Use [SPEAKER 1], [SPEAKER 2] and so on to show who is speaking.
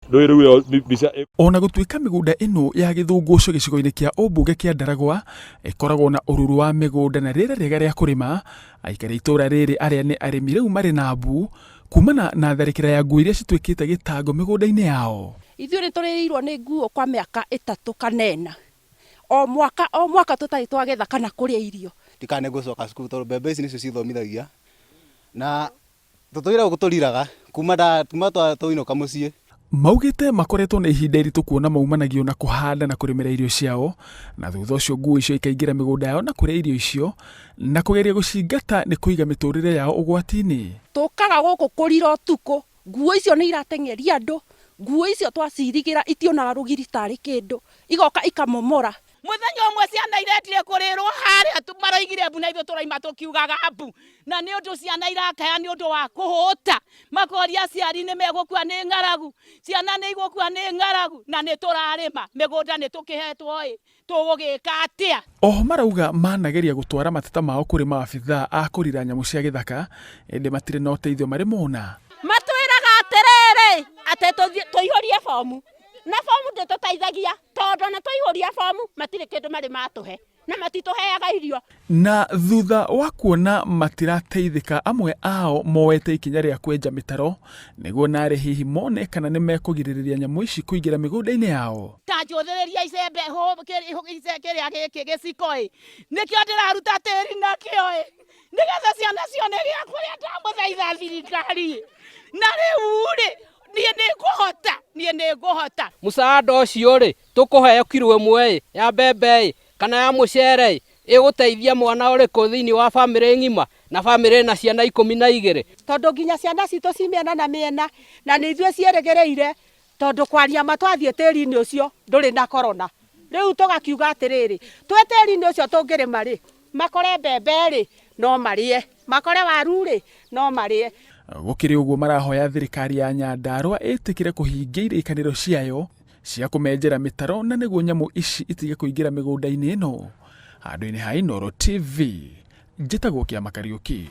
[SPEAKER 1] Rũĩ rũu mbica.
[SPEAKER 2] Ona gũtuĩka mĩgũnda ĩno ya gĩthũngũco gĩcigo-inĩ kĩa ũmbunge kĩa Ndaragwa ĩkoragwo na ũruru wa mĩgũnda na rĩera rĩega rĩa kũrĩma, aikari a itũũra rĩrĩ arĩa nĩ arĩmi rĩu marĩ na mbu kumana na tharĩkĩra ya nguo iria cituĩkĩte gĩtango mĩgũnda-inĩ yao.
[SPEAKER 3] Ithuĩ nĩ tũrĩirwo nĩ nguo kwa mĩaka 3 kana 4, o mwaka o mwaka tũtarĩ twagetha kana kũrĩa irio.
[SPEAKER 4] Ndikane gũcoka cukuru tondũ mbembe ici nĩcio cithomithagia na tũtũire gũkũ tũriraga kuma twainũka mũciĩ.
[SPEAKER 2] Maugĩte makoretwo na ihinda iritũ kuona maumanagio na kũhanda na kũrĩmĩra irio ciao, na thutha ũcio nguo icio ikaingĩra mĩgũnda yao na kũrĩa irio icio, na kũgeria gũcingata nĩ kũiga mĩtũrĩre yao ũgwati-inĩ.
[SPEAKER 3] Tũkaga gũkũ kũrira ũtukũ, nguo icio nĩ irateng'eria andũ, nguo icio twacirigĩra itionaga rũgiri tarĩ kĩndũ, igoka ikamomora.
[SPEAKER 5] Mũthenya ũmwe ciana irendire kũrĩrwo harĩa maroigire mbu na ithuĩ tũraima tũkiugaga mbu, na nĩ ũndũ ciana irakaya nĩ ũndũ wa kũhũta, makoria aciari nĩ megũkua nĩ ng'aragu, ciana nĩ igũkua nĩ ng'aragu, na nĩ tũrarĩma mĩgũnda nĩ tũkĩhetwo ĩ, tũgũgĩka atĩa?
[SPEAKER 2] Oho marauga manageria gũtwara mateta mao kũrĩ maabithaa a kũrira nyamũ cia gĩthaka, ĩndĩ matirĩ na ũteithio marĩ mona.
[SPEAKER 3] Matwĩraga atĩrĩrĩ atĩ tũihũrie bomu, na bomu ndĩtũteithagia tondũ na twaihũria bomu matirĩ kĩndũ marĩ matũhe na matitũheaga irio.
[SPEAKER 2] Na thutha wa kuona matirateithĩka, amwe ao moete ikinya rĩa kwenja mĩtaro nĩguo narĩ hihi mone kana nĩ mekũgirĩrĩria nyamũ ici kũingĩra mĩgũnda-inĩ yao.
[SPEAKER 5] Ta njũthĩrĩria icembe kĩrĩa gĩkĩ gĩciko ĩ, nĩkĩo ndĩraruta tĩri nakĩo ĩ, nĩgetha ciana cione gĩa kũrĩa. Ndamũthaitha thirikari, na rĩu rĩ niĩ nĩngũhota, niĩ nĩngũhota.
[SPEAKER 6] Mũsaada ũcio rĩ tũkũheo kiro 1 ĩ ya mbembe ĩ kana ya mũcere ĩ, ĩgũteithia mwana ũrĩkũ thĩinĩ wa bamĩrĩ ng'ima na bamĩrĩ na ciana 12?
[SPEAKER 3] Tondũ nginya ciana citũ ci mĩena na mĩena na nĩ ithuĩ ciĩrĩgĩrĩire, tondũ kwaria ma twathiĩ tĩri-inĩ ũcio ndũrĩ na korona. Rĩu tũgakiuga atĩrĩrĩ, twĩ tĩri-inĩ ũcio tũngĩrĩma rĩ, makore mbembe rĩ no marĩe, makore waru rĩ no marĩe.
[SPEAKER 2] Gũkĩrĩ ũguo marahoya thirikari ya Nyandarua ĩtĩkĩre kũhingia irĩkanĩro ciayo cia kũmenjera mĩtaro na nĩguo nyamũ ici itige kũingĩra mĩgũnda-inĩ ĩno. Handũ-inĩ ha Inooro TV, njĩtagwo Kĩama Kariũki.